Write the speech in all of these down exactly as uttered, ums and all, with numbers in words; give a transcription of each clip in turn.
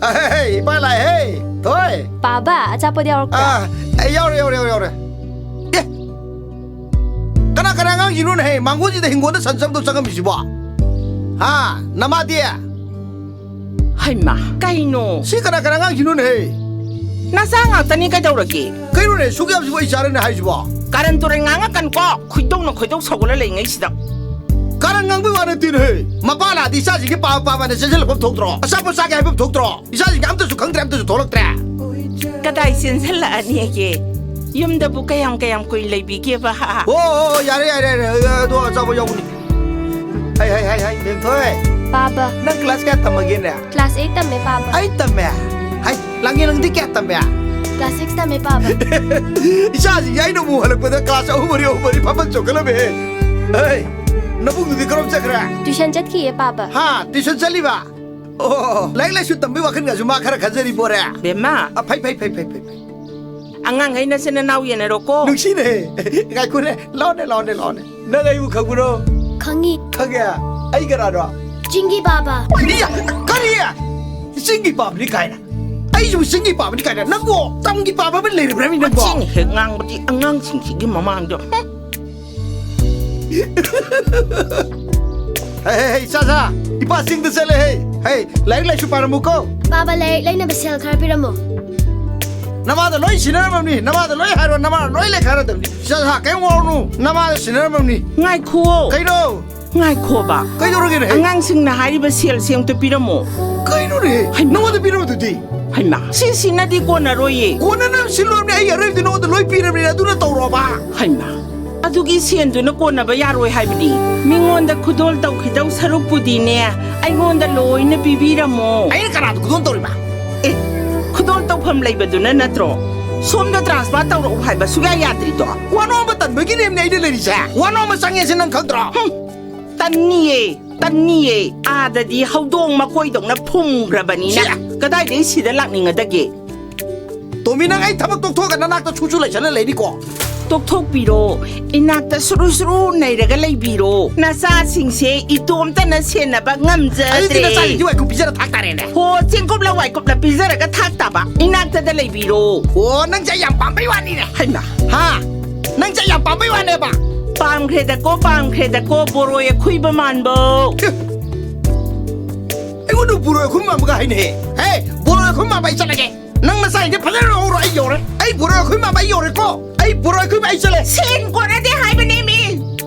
ꯍꯦ, ꯏꯄꯥ ꯂꯥꯛꯑꯦꯍꯦ꯫ ꯊꯣꯏ꯫ ꯄꯥꯕ, ꯑꯆꯥꯄꯣꯠ ꯌꯥꯎꯔꯛꯄ꯭ꯔꯥ? ꯑꯥ, ꯑꯦ, ꯌꯥꯎꯔꯦ, ꯌꯥꯎꯔꯦ, ꯌꯥꯎꯔꯦ, ꯌꯥꯎꯔꯦ꯫ ꯑꯦ, ꯀꯅꯥ, ꯀꯅꯥ ꯑꯉꯥꯡꯁꯤꯡꯅꯣꯅꯦꯍꯦ? ꯃꯥꯡꯒꯣꯟꯁꯤꯗ ꯍꯤꯡꯒꯣꯜꯗ ꯁꯟ ꯆꯪꯗꯧ ꯆꯪꯉꯝꯃꯤꯁꯤꯕꯣ? ꯍꯥ? ꯅꯃꯥꯗꯤ? ꯍꯩꯃꯥ, ꯀꯩꯅꯣ? ꯁꯤ ꯀꯅꯥ, ꯀꯅꯥ ꯑꯉꯥꯡꯁꯤꯡꯅꯣꯅꯦꯍꯦ? ꯅꯆꯥ ꯉꯥꯛꯇꯅꯤ, ꯀꯩꯗꯧꯔꯒꯦ? ꯀꯩꯅꯣꯅꯦ, ꯁꯨꯛ ꯌꯥꯝꯁꯤꯕꯨ ꯑꯩ ꯆꯥꯔꯅꯤ ꯍꯥꯏꯁꯤꯕꯣ? ꯀꯥꯔꯟ ꯇꯨꯔꯟ ꯉꯥꯡꯉꯛꯀꯅꯨꯀꯣ, ꯈꯣꯏꯗꯧꯅ ꯈꯣꯏꯗꯧ ꯁꯧꯒꯠꯂ ꯂꯩꯉꯩꯁꯤꯗ꯫ ꯀꯥꯔꯟ ꯉꯥꯡꯕꯩ ꯋꯥ ꯅꯠꯇꯦꯅꯦꯍꯦ꯫ ꯃꯄꯥ ꯂꯥꯛꯑꯗꯤ ꯏꯆꯥꯁꯤꯡꯁꯦ ꯄꯥꯕ ꯄꯥꯕꯅ ꯆꯦꯟꯁꯤꯜꯂꯛꯐꯝ ꯊꯣꯛꯇ꯭ꯔꯣ? ꯑꯆꯥꯄꯣꯠ ꯆꯥꯒꯦ ꯍꯥꯏꯐꯝ ꯊꯣꯛꯇ꯭ꯔꯣ? ꯏꯆꯥꯁꯤꯡꯁꯦ ꯑꯝꯇꯁꯨ ꯈꯪꯗ꯭ꯔꯦ, ꯑꯝꯇꯁꯨ ꯊꯣꯛꯂꯛꯇ꯭ꯔꯦ꯫ ꯀꯗꯥꯏ ꯆꯦꯟꯁꯤꯜꯂꯛꯑꯅꯤꯒꯦ? ꯌꯨꯝꯗꯕꯨ ꯀꯌꯥꯝ ꯀꯌꯥꯝ ꯀꯨꯏ ꯂꯩꯕꯤꯒꯦꯕ, ꯍꯥ? ꯑꯣ, ꯑꯣ, ꯑꯣ, ꯌꯥꯔꯦ, ꯌꯥꯔꯦ, ꯌꯥꯔꯦ, ꯑ, ꯑꯗꯣ ꯑꯆꯥꯄꯣꯠ ꯌꯥꯎꯕꯅꯤ꯫ ꯍꯥꯏ, ꯍꯥꯏ, ꯍꯥꯏ, ꯍꯥꯏ, ꯕꯦꯝꯊꯣꯏ꯫ ꯄꯥꯕ꯫ ꯅꯪ ꯀ꯭ꯂꯥꯁ ꯀꯌꯥ ꯇꯝꯃꯒꯦꯅꯦ? ꯀ꯭ꯂꯥꯁ ꯑꯩꯠ ꯇꯝꯃꯦ, ꯄꯥꯕ꯫ ꯑꯩꯠ ꯇꯝꯃꯦ? ꯍꯥꯏ, ꯂꯥꯡꯉꯦ, ꯅꯪꯗꯤ ꯀꯌꯥ ꯇꯝꯃꯦ? ꯀ꯭ꯂꯥꯁ ꯁꯤꯛꯁ ꯇꯝꯃꯦ, ꯄꯥꯕ꯫ ꯏꯆꯥꯁꯤꯡꯁꯦ ꯑꯩꯅ ꯑꯃꯨꯛ ꯍꯜꯂꯛꯄꯗ ꯀ꯭ꯂꯥꯁ ꯑꯍꯨꯝ ꯃꯔꯤ, ꯑꯍꯨꯝ ꯃꯔꯤ ꯐꯝꯐꯝ ꯆꯣꯡꯈꯠꯂꯝꯃꯦ꯫ ꯍꯩ, ꯅꯕꯨꯡꯗꯨꯗꯤ ꯀꯔꯣꯝ ꯆꯠꯈ꯭ꯔꯦ? ꯇ꯭ꯌꯨꯁꯟ ꯆꯠꯈꯤꯌꯦ, ꯄꯥꯕ꯫ ꯍꯥ, ꯇ꯭ꯌꯨꯁꯟ ꯆꯠꯂꯤꯕ? ꯑꯣ, ꯂꯥꯏꯔꯤꯛ ꯂꯥꯏꯁꯨ ꯇꯝꯕꯩ ꯋꯥꯈꯜꯒꯁꯨ ꯃꯥ ꯈꯔ ꯈꯟꯖꯔꯤ ꯄꯣꯔꯦ꯫ ꯕꯦꯝꯃ꯫ ꯑ, ꯐꯩ, ꯐꯩ, ꯐꯩ꯫ ꯑꯉꯥꯡꯈꯩ ꯅꯆꯤꯟ ꯅꯅꯥꯎ ꯌꯦꯟꯅꯔꯣꯀꯣ꯫ ꯅꯨꯡꯁꯤꯅꯦ꯫ ꯉꯥꯏꯈꯣꯅꯦ, ꯂꯥꯎꯅꯦ, ꯂꯥꯎꯅꯦ, ꯂꯥꯎꯅꯦ꯫ ꯅꯪ ꯑꯩꯕꯨ ꯈꯪꯕ꯭ꯔꯣ? ꯈꯪꯉꯤ꯫ ꯈꯪꯉꯦ? ꯑꯩ ꯀꯅꯥꯅꯣ? ꯆꯤꯡꯒꯤ ꯄꯥꯕ꯫ ꯏꯌꯥ! ꯀꯔꯤ? ꯆꯤꯡꯒꯤ ꯄꯥꯕꯅꯤ ꯀꯥꯏꯅ? ꯑꯩꯁꯤꯕꯨ ꯆꯤꯡꯒꯤ ꯄꯥꯕꯅꯤ ꯀꯥꯏꯅ? ꯅꯪꯕꯨ ꯇꯝꯒꯤ ꯄꯥꯕ ꯑꯃ ꯂꯩꯔꯕ꯭ꯔꯥꯃꯤ ꯅꯪꯕꯨ? ꯃꯆꯤꯟ ꯍꯦꯛ ꯉꯥꯡꯕꯗꯤ ꯑꯉꯥꯡꯁꯤꯡꯁꯤꯒꯤ ꯃꯃꯥꯡꯗ꯫ ꯍꯝ! ꯍꯦ, ꯍꯦ, ꯍꯦ, ꯏꯆꯥ ꯁꯥ, ꯏꯄꯥ ꯆꯤꯡꯗ ꯆꯠꯂꯦ, ꯍꯦ꯫ ꯍꯦ, ꯂꯥꯏꯔꯤꯛ ꯂꯥꯏꯁꯨ ꯄꯥꯔꯝꯃꯨꯀꯣ꯫ ꯄꯥꯕ, ꯂꯥꯏꯔꯤꯛ ꯂꯩꯅꯕ ꯁꯦꯜ ꯈꯔ ꯄꯤꯔꯝꯃꯣ꯫ ꯅꯃꯥꯗ ꯂꯣꯏ ꯁꯤꯟꯅꯔꯝꯃꯕꯅꯤ, ꯅꯃꯥꯗ ꯂꯣꯏ ꯍꯥꯏꯔꯣ, ꯅꯃꯥꯅ ꯂꯣꯏ ꯂꯩꯈꯥꯏꯔꯗꯕꯅꯤ꯫ ꯏꯆꯥ ꯁꯥ, ꯀꯩꯝ ꯋꯥꯔꯨꯅꯨ, ꯅꯃꯥꯗ ꯁꯤꯟꯅꯔꯝꯃꯕꯅꯤ꯫ ꯉꯥꯏꯈꯨꯑꯣ꯫ ꯀꯩꯅꯣ? ꯉꯥꯏꯈꯣꯕ꯫ ꯀꯩꯗꯧꯔꯒꯦꯅꯦ, ꯍꯦ? ꯑꯉꯥꯡꯁꯤꯡꯅ ꯍꯥꯏꯔꯤꯕ ꯁꯦꯜꯁꯦ ꯑꯝꯇ ꯄꯤꯔꯝꯃꯣ꯫ ꯀꯩꯅꯣꯅꯦ? ꯍꯩꯃꯥ꯫ ꯅꯉꯣꯟꯗ ꯄꯤꯔꯝꯃꯗꯨꯗꯤ? ꯍꯩꯃꯥ, ꯁꯤꯁꯤꯅꯗꯤ ꯀꯣꯟꯅꯔꯣꯏꯌꯦ꯫ ꯀꯣꯟꯅꯅꯕ ꯁꯤꯜꯂꯨꯔꯕꯅꯦ, ꯑꯩ ꯑꯔꯣꯏꯕꯗꯤ ꯅꯉꯣꯟꯗ ꯂꯣꯏ ꯄꯤꯔꯕꯅꯤꯅ, ꯑꯗꯨꯅ ꯇꯧꯔꯣꯕ꯫ ꯍꯩꯃꯥ, ꯑꯗꯨꯒꯤ ꯁꯦꯟꯗꯨꯅ ꯀꯣꯟꯅꯕ ꯌꯥꯔꯣꯏ ꯍꯥꯏꯕꯅꯤ꯫ ꯃꯤꯉꯣꯟꯗ ꯈꯨꯗꯣꯜ ꯇꯧꯈꯤꯗꯧ ꯁꯔꯨꯛꯄꯨꯗꯤꯅꯦ, ꯑꯩꯉꯣꯟꯗ ꯂꯣꯏꯅ ꯄꯤꯕꯤꯔꯝꯃꯣ꯫ ꯑꯩꯅ ꯀꯅꯥꯗ ꯈꯨꯗꯣꯜ ꯇꯧꯔꯤꯕ? ꯑꯦ, ꯈꯨꯗꯣꯜ ꯇꯧꯐꯝ ꯂꯩꯕꯗꯨꯅ ꯅꯠꯇ꯭ꯔꯣ ꯁꯣꯝꯗ ꯇ꯭ꯔꯥꯟꯁꯐꯔ ꯇꯧꯔꯛꯎ ꯍꯥꯏꯕ ꯁꯨꯛꯌꯥ ꯌꯥꯗ꯭ꯔꯤꯗꯣ? ꯋꯥꯅꯣꯝꯕ ꯇꯟꯕꯒꯤꯅꯦꯕꯅꯦ ꯑꯩꯅ ꯂꯩꯔꯤꯁꯦ꯫ ꯋꯥꯅꯣꯝꯕ ꯆꯪꯉꯦꯁꯦ ꯅꯪ ꯈꯪꯗ꯭ꯔꯣ? ꯍꯨꯝ, ꯇꯟꯅꯤꯌꯦ, ꯇꯟꯅꯤꯌꯦ꯫ ꯑꯥꯗꯗꯤ ꯍꯧꯗꯣꯡ ꯃꯀꯣꯏꯗꯧꯅ ꯐꯨꯝꯈ꯭ꯔꯕꯅꯤꯅ ꯁꯤ! ꯀꯗꯥꯏꯗꯒꯤ ꯁꯤꯗ ꯂꯥꯛꯅꯤꯡꯒꯗꯒꯦ? ꯇꯣꯝꯕꯤ, ꯅꯪ ꯑꯩ ꯊꯕꯛ ꯇꯣꯛꯊꯣꯛꯑꯒ ꯅꯅꯥꯛꯇ ꯁꯨꯁꯨ ꯂꯩꯁꯜꯂ ꯂꯩꯅꯤꯀꯣ꯫ ꯇꯣꯛꯊꯣꯛꯄꯤꯔꯣ, ꯏꯅꯥꯛꯇ ꯁꯨꯔꯨ ꯁꯨꯔꯨ ꯅꯩꯔꯒ ꯂꯩꯕꯤꯔꯣ꯫ ꯅꯆꯥꯁꯤꯡꯁꯦ ꯏꯇꯣꯝꯇꯅ ꯁꯦꯟꯅꯕ ꯑꯗꯨꯗꯤ ꯉꯝꯖꯗ꯭ꯔꯦ꯫ ꯅꯆꯥꯁꯤꯡꯁꯤ ꯋꯥꯏꯈꯨ ꯄꯤꯖꯔ ꯊꯥꯛ ꯇꯥꯔꯦꯅꯦ꯫ ꯍꯣ, ꯆꯦꯡꯀꯨꯞ ꯂꯋꯥꯏ ꯀꯨꯞꯅ ꯄꯤꯖꯔꯒ ꯊꯥꯛ ꯇꯥꯕ꯫ ꯏꯅꯥꯛꯇꯗ ꯂꯩꯕꯤꯔꯣ꯫ ꯑꯣ, ꯅꯪꯁꯦ ꯌꯥꯝ ꯄꯥꯝꯕꯩ ꯋꯥꯅꯤꯅꯦ꯫ ꯍꯩꯃꯥ꯫ ꯍꯥ? ꯅꯪꯁꯦ ꯌꯥꯝ ꯄꯥꯝꯕꯩ ꯋꯥꯅꯦꯕ꯫ ꯄꯥꯝꯈ꯭ꯔꯦꯗꯀꯣ, ꯄꯥꯝꯈ꯭ꯔꯦꯗꯀꯣ, ꯕꯣꯔꯣꯏ ꯑꯈꯨꯏꯕ ꯃꯥꯟꯕꯧ꯫ ꯑꯩꯉꯣꯟꯗ ꯕꯣꯔꯣꯏ ꯑꯈꯨꯏꯕ ꯃꯥꯟꯕꯒ ꯍꯥꯏꯅꯦꯍꯦ꯫ ꯍꯦ, ꯕꯣꯔꯣꯏ ꯑꯈꯨꯏꯕ ꯃꯥꯟꯕ, ꯑꯩ ꯆꯠꯂꯒꯦ꯫ ꯅꯪ ꯅꯆꯥꯁꯤꯡꯁꯦ ꯐꯖꯅ ꯂꯧꯍꯧꯔꯣ, ꯑꯩ ꯌꯧꯔꯦ꯫ ꯑꯩ ꯕꯣꯔꯣꯏ ꯑꯈꯨꯏꯕ ꯃꯥꯟꯕ, ꯑꯩ ꯌꯧꯔꯦꯀꯣ꯫ ꯑꯩ ꯕꯣꯔꯣꯏ ꯑꯈꯨꯏꯕ, ꯑꯩ ꯆꯠꯂꯦ꯫ ꯁꯦꯟ ꯀꯣꯟꯅꯗꯦ ꯍꯥꯏꯕꯅꯦꯃꯤ꯫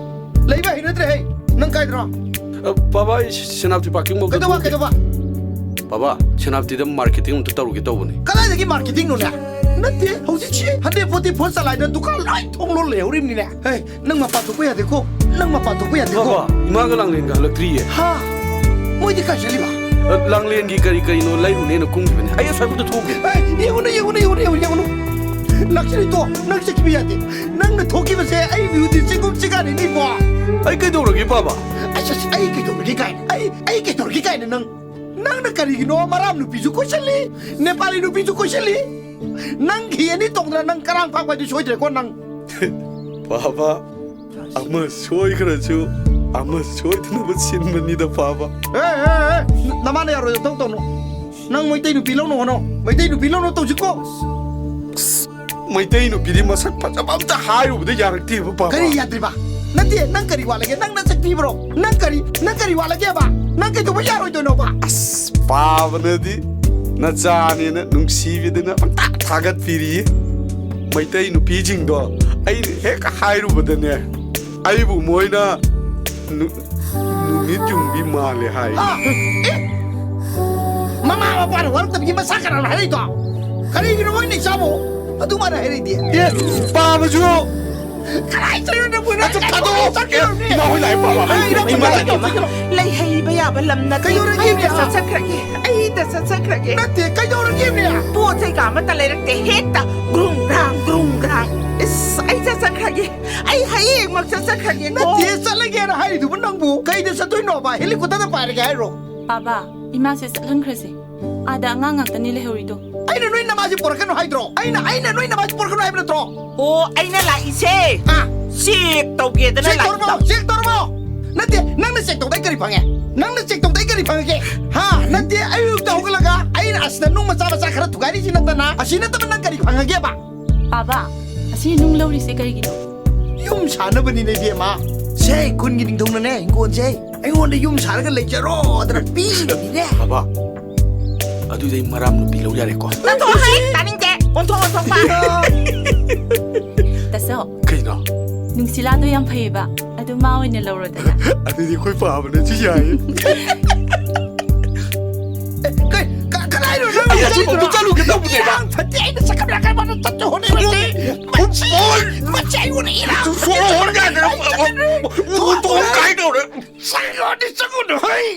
ꯂꯩꯕ ꯍꯩꯅꯗ꯭ꯔꯦ ꯍꯦ꯫ ꯅꯪ ꯀꯥꯏꯗ꯭ꯔꯣ? ꯑ, ꯕꯥꯕꯥ, ꯑꯩ ꯁꯦꯅꯥꯄꯇꯤ ꯄꯥꯔꯀꯤꯡ ꯐꯧ ꯀꯩꯗꯧꯕ, ꯆꯠꯊꯣꯛꯎꯒꯦ꯫ ꯀꯩꯗꯧꯕ? ꯕꯥꯕꯥ, ꯁꯦꯅꯥꯄꯇꯤꯗ ꯃꯥꯔꯀꯦꯇꯤꯡ ꯑꯝꯇ ꯇꯧꯔꯨꯒꯦ ꯇꯧꯕꯅꯦ꯫ ꯀꯗꯥꯏꯗꯒꯤ ꯃꯥꯔꯀꯦꯇꯤꯡꯅꯣꯅꯦ? ꯅꯠꯇꯦ, ꯍꯧꯖꯤꯛꯁꯤ ꯍꯟꯗ꯭ꯔꯦꯠ ꯐꯣꯔꯇꯤ ꯐꯣꯔ ꯆꯂꯥꯏꯗ ꯗꯨꯀꯥꯟ ꯂꯣꯏ ꯊꯣꯡ ꯂꯣꯟ ꯂꯩꯍꯧꯔꯤꯕꯅꯤꯅꯦ꯫ ꯍꯦ, ꯅꯪ ꯃꯄꯥꯟ ꯊꯣꯛꯄ ꯌꯥꯗꯦꯀꯣ, ꯅꯪ ꯃꯄꯥꯟ ꯊꯣꯛꯄ ꯌꯥꯗꯦꯀꯣ꯫ ꯕꯥꯕꯥ, ꯏꯃꯥꯒ ꯂꯥꯡꯂꯦꯟꯒ ꯍꯜꯂꯛꯇ꯭ꯔꯤꯌꯦ꯫ ꯍꯥ? ꯃꯣꯏꯗꯤ ꯀꯥꯏ ꯆꯠꯂꯤꯕ? ꯑ, ꯂꯥꯡꯂꯦꯟꯒꯤ ꯀꯔꯤ ꯀꯔꯤꯅꯣ ꯂꯩꯔꯨꯅꯦꯅ ꯀꯨꯝꯈꯤꯕꯅꯦ꯫ ꯑꯩ ꯑꯁ꯭ꯋꯥꯏꯐꯥꯎꯗ ꯊꯣꯛꯎꯒꯦ꯫ ꯑꯦ, ꯌꯦꯡꯉꯨꯅꯨ, ꯌꯦꯡꯉꯨꯅꯨ, ꯌꯦꯡꯉꯨꯅꯨ, ꯌꯦꯡꯉꯨꯅꯨ, ꯌꯦꯡꯉꯨꯅꯨ꯫ ꯂꯥꯛꯁꯤꯜꯂꯤꯗꯣ, ꯅꯪ ꯆꯠꯈꯤꯕ ꯌꯥꯗꯦ꯫ ꯅꯪꯅ ꯊꯣꯛꯈꯤꯕꯁꯦ ꯑꯩ ꯃꯤꯍꯨꯠꯇꯤ ꯆꯤꯡꯒꯨꯝ ꯆꯤꯡꯀꯥꯅꯤꯅꯦꯀꯣ꯫ ꯑꯩ ꯀꯩꯗꯧꯔꯒꯦ, ꯕꯥꯕꯥ? ꯑꯁ, ꯑꯁ, ꯑꯩ ꯀꯩꯗꯧꯔꯒꯦ ꯀꯥꯏꯅ, ꯑꯩ, ꯑꯩ ꯀꯩꯗꯧꯔꯒꯦ ꯀꯥꯏꯅ ꯅꯪ, ꯅꯪꯅ ꯀꯔꯤꯒꯤꯅꯣ ꯃꯔꯥꯝ ꯅꯨꯄꯤꯁꯨ ꯀꯣꯏꯁꯜꯂꯤ, ꯅꯦꯄꯥꯂꯤ ꯅꯨꯄꯤꯁꯨ ꯀꯣꯏꯁꯜꯂꯤ? ꯅꯪ ꯍꯤ ꯑꯅꯤ ꯇꯣꯡꯗꯅ ꯅꯪ ꯀꯔꯥꯡ ꯐꯥꯎꯕꯗꯤ ꯁꯣꯏꯗ꯭ꯔꯦꯀꯣ ꯅꯪ꯫ ꯕꯥꯕꯥ, ꯑꯃ ꯁꯣꯏꯈ꯭ꯔꯁꯨ ꯑꯃ ꯁꯣꯏꯗꯅꯕ ꯁꯤꯟꯕꯅꯤꯗ, ꯕꯥꯕꯥ꯫ ꯑꯦ, ꯑꯦ, ꯑꯦ, ꯅꯃꯥꯅ ꯌꯥꯔꯣꯏꯗꯧ ꯇꯧꯅꯨ꯫ ꯅꯪ ꯃꯩꯇꯩ ꯅꯨꯄꯤ ꯂꯧꯅ ꯍꯣꯠꯅꯧ꯫ ꯃꯩꯇꯩ ꯅꯨꯄꯤ ꯂꯧꯅ ꯇꯧꯁꯤꯀꯣ꯫ ꯑꯁ, ꯃꯩꯇꯩ ꯅꯨꯄꯤꯗꯤ ꯃꯁꯛ ꯐꯖꯕ ꯑꯝꯇ ꯍꯥꯏꯔꯨꯕꯗ ꯌꯥꯔꯛꯇꯦꯕ, ꯕꯥꯕꯥ꯫ ꯀꯔꯤ ꯌꯥꯗ꯭ꯔꯤꯕ? ꯅꯠꯇꯦ, ꯅꯪ ꯀꯔꯤ ꯋꯥꯠꯂꯒꯦ? ꯅꯪ ꯅꯁꯛ ꯊꯤꯕ꯭ꯔꯣ? ꯅꯪ ꯀꯔꯤ, ꯅꯪ ꯀꯔꯤ ꯋꯥꯠꯂꯒꯦꯕ? ꯅꯪ ꯀꯩꯗꯧꯕ ꯌꯥꯔꯣꯏꯗꯣꯏꯅꯣꯕ? ꯑꯁ, ꯕꯥꯕꯥꯅꯗꯤ ꯅꯆꯥꯅꯦꯅ ꯅꯨꯡꯁꯤꯕꯤꯗꯅ ꯄꯪꯇꯥ ꯊꯥꯒꯠꯄꯤꯔꯤꯌꯦ꯫ ꯃꯩꯇꯩ ꯅꯨꯄꯤꯁꯤꯡꯗꯣ ꯑꯩꯅ ꯍꯦꯛ ꯍꯥꯏꯔꯨꯕꯗꯅꯦ, ꯑꯩꯕꯨ ꯃꯣꯏꯅ ꯅꯨ-, ꯅꯨꯃꯤꯠ ꯌꯨꯡꯕꯤ ꯃꯥꯜꯂꯦ ꯍꯥꯏ꯫ ꯑ, ꯑꯦ? ꯃꯃꯥ ꯃꯄꯥꯅ ꯋꯥꯔꯛꯇꯕꯒꯤ ꯃꯆꯥ ꯀꯅꯥꯅ ꯍꯥꯏꯔꯛꯏꯗꯣ? ꯀꯔꯤꯒꯤꯅꯣ ꯃꯣꯏꯅ ꯏꯆꯥꯕꯨ ꯑꯗꯨꯃꯥꯏꯅ ꯍꯥꯏꯔꯛꯏꯗꯤ? ꯑꯦ, ꯄꯥꯕꯁꯨ꯫ ꯀꯗꯥꯏ ꯆꯠꯂꯤꯅꯣ ꯅꯪꯕꯨ? ꯅꯪ ꯑꯁ, ꯀꯗꯥꯏ ꯊꯥꯗꯣꯛꯑꯣ꯫ ꯆꯠꯈ꯭ꯔꯤꯅꯣ? ꯏꯃꯥ ꯍꯣꯏ ꯂꯥꯛꯑꯦ, ꯄꯥꯕ꯫ ꯑꯩ ꯏꯃꯥ ꯂꯥꯛꯑꯦ꯫ ꯂꯩ ꯍꯩꯕ ꯌꯥꯕ ꯂꯝ ꯅꯠꯇꯦ꯫ ꯀꯩꯗꯧꯔꯒꯦ, ꯑꯩꯗ ꯏꯕꯦꯝꯃ? ꯆꯠꯆꯈ꯭ꯔꯒꯦ꯫ ꯑꯩꯗ ꯆꯠꯆꯈ꯭ꯔꯒꯦ꯫ ꯅꯠꯇꯦ, ꯀꯩꯗꯧꯔꯒꯦ, ꯏꯕꯦꯝꯃ? ꯄꯣꯠ ꯆꯩ ꯀꯥ ꯑꯃꯠꯇ ꯂꯩꯔꯛꯇꯦ꯫ ꯍꯦꯛꯇ ꯒ꯭ꯔꯨꯝ ꯒ꯭ꯔꯥꯡ, ꯒ꯭ꯔꯨꯝ ꯒ꯭ꯔꯥꯡ꯫ ꯏꯁ, ꯑꯩ ꯆꯠꯆꯈ꯭ꯔꯒꯦ꯫ ꯑꯩ ꯍꯌꯦꯡꯃꯛ ꯆꯠꯆꯈ꯭ꯔꯒꯦꯀꯣ꯫ ꯅꯠꯇꯦ, ꯆꯠꯂꯒꯦꯅ ꯍꯥꯏꯔꯤꯗꯨꯕꯨ ꯅꯪꯕꯨ ꯀꯩꯗ ꯆꯠꯇꯣꯏꯅꯣꯕ? ꯍꯦꯂꯤꯀꯣꯞꯇꯔꯗ ꯄꯥꯏꯔꯒꯦ ꯍꯥꯏꯔꯣ? ꯕꯥꯕꯥ, ꯏꯃꯥꯁꯦ ꯆꯠꯍꯟꯈ꯭ꯔꯁꯦ꯫ ꯑꯥꯗ ꯑꯉꯥꯡ ꯉꯥꯛꯇꯅꯤ ꯂꯩꯍꯧꯔꯤꯗꯣ꯫ ꯑꯩꯅ ꯅꯣꯏ ꯅꯃꯥꯁꯦ ꯄꯣꯔꯛꯀꯅꯨ ꯍꯥꯏꯗ꯭ꯔꯣ? ꯑꯩꯅ, ꯑꯩꯅ ꯅꯣꯏ ꯅꯃꯥꯁꯦ ꯄꯣꯔꯛꯀꯅꯨ ꯍꯥꯏꯕ ꯅꯠꯇ꯭ꯔꯣ? ꯑꯣ, ꯑꯩꯅ ꯂꯥꯛꯏꯁꯦ꯫ ꯑꯥ꯫ ꯆꯦꯛ ꯇꯧꯒꯦꯗꯅ ꯆꯦꯛ ꯇꯧꯔꯝꯃꯣ, ꯂꯥꯛꯏꯕ꯫ ꯆꯦꯛ ꯇꯧꯔꯝꯃꯣ꯫ ꯅꯠꯇꯦ, ꯅꯪꯅ ꯆꯦꯛ ꯇꯧꯕꯗ ꯑꯩ ꯀꯔꯤ ꯐꯪꯉꯦ? ꯅꯪꯅ ꯆꯦꯛ ꯇꯧꯕꯗ ꯑꯩ ꯀꯔꯤ ꯐꯪꯉꯒꯦ? ꯍꯥ? ꯅꯠꯇꯦ, ꯑꯌꯨꯛꯇ ꯍꯧꯒꯠꯂꯒ ꯑꯩ ꯁꯤꯗ ꯅꯨꯡ ꯃꯆꯥ ꯃꯆꯥ ꯈꯔ ꯊꯨꯒꯥꯏꯔꯤꯁꯤ ꯅꯠꯇꯅ, ꯑꯁꯤ ꯅꯠꯇꯕ ꯅꯪ ꯀꯔꯤ ꯐꯪꯉꯒꯦꯕ? ꯄꯥꯕ, ꯑꯁꯤ ꯅꯨꯡ ꯂꯧꯔꯤꯁꯦ ꯀꯩꯒꯤꯅꯣ? ꯌꯨꯝ ꯁꯥꯅꯕꯅꯤꯅꯦ ꯏꯕꯦꯝꯃ꯫ ꯁꯦ, ꯈꯨꯟꯒꯤ ꯅꯤꯡꯊꯧꯅꯅꯦ ꯍꯤꯡꯒꯣꯜꯁꯦ ꯑꯩꯉꯣꯟꯗ ꯌꯨꯝ ꯁꯥꯔꯒ ꯂꯩꯖꯔꯣ ꯑꯗꯅ ꯄꯤꯔꯤꯅꯤꯅꯦ꯫ ꯕꯥꯕꯥ, ꯑꯗꯨꯗꯤ ꯑꯩ ꯃꯔꯥꯝ ꯅꯨꯄꯤ ꯂꯧ ꯌꯥꯔꯦꯀꯣ? ꯅꯠꯇꯣ ꯍꯩ, ꯇꯥꯅꯤꯡꯗꯦ꯫ ꯑꯣꯟꯊꯣꯛ ꯑꯣꯟꯊꯣꯛꯄ꯫ ꯇꯥꯆꯧ, ꯀꯩꯅꯣ? ꯅꯨꯡꯁꯤꯂꯥꯗꯣ ꯌꯥꯝ ꯐꯩꯌꯦꯕ, ꯑꯗꯨ ꯃꯥ ꯑꯣꯏꯅ ꯂꯧꯔꯣꯗꯅ꯫ ꯑꯗꯨꯗꯤ ꯑꯩꯈꯣꯏ ꯄꯥꯕꯅꯁꯨ ꯌꯥꯏꯌꯦ꯫ ꯀꯩ, ꯀ-, ꯀꯗꯥꯏꯅꯣ ꯅꯪ ꯑꯩ ꯑꯁꯤ ꯆꯠꯂꯤꯗꯨꯅ? ꯄꯨꯡ ꯆꯠꯂꯨꯒꯦ ꯇꯧꯕꯅꯦꯕ꯫ ꯏꯔꯥꯡ ꯐꯠꯇꯦ ꯍꯥꯏꯅ ꯆꯠꯈ꯭ꯔꯦ, ꯀꯩ ꯃꯥꯅ ꯆꯠꯇ ꯍꯣꯠꯅꯕꯗꯤ꯫ ꯁꯣꯃꯣꯟ! ꯃꯁꯤ ꯑꯩꯉꯣꯟꯗ ꯏꯔꯥꯡ ꯁꯣꯃꯣꯟ ꯀꯥꯏꯅ ꯑꯃꯨꯛ, ꯑꯃꯨꯛ, ꯑꯃꯨꯛ ꯇꯣꯡ ꯀꯥꯏ ꯇꯧꯔꯦ꯫ ꯆꯪꯉꯣꯗꯤ ꯆꯪꯉꯨꯅꯨ, ꯍꯩ!